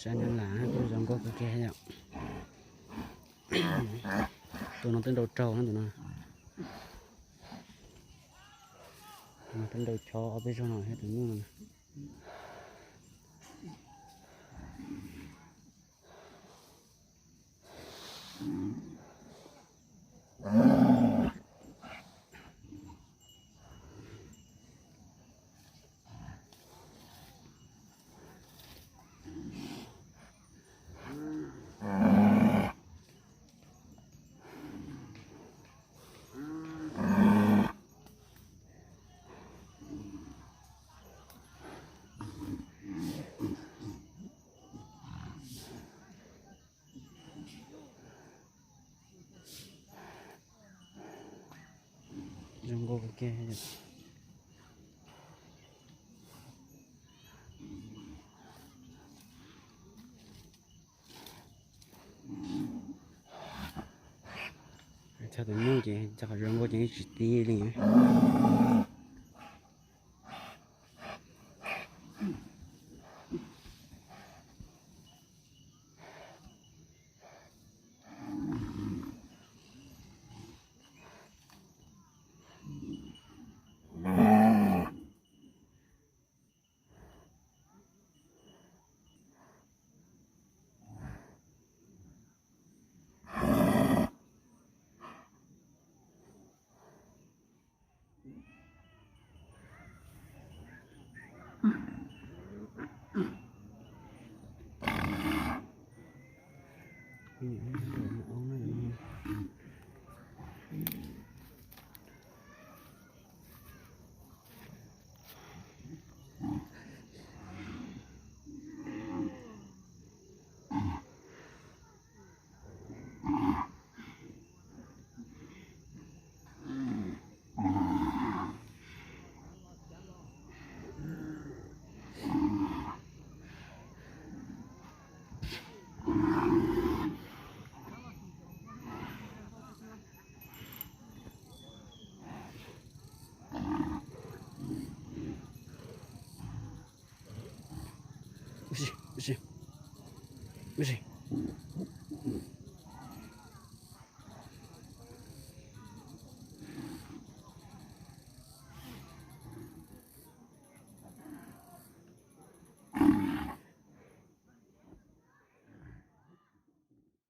Saib nab lam kuj zoo nkauj kawg kiag yom. Tus no twb nrau raug na tus no. Tus no twb nrau chov ob peb zaug no thiab tus nyuj no. Zoo nkauj kawg kiag. Txog tus nyuj ces txog qhov zoo nkauj ces tsis tib li. Ua si, ua si, ua si.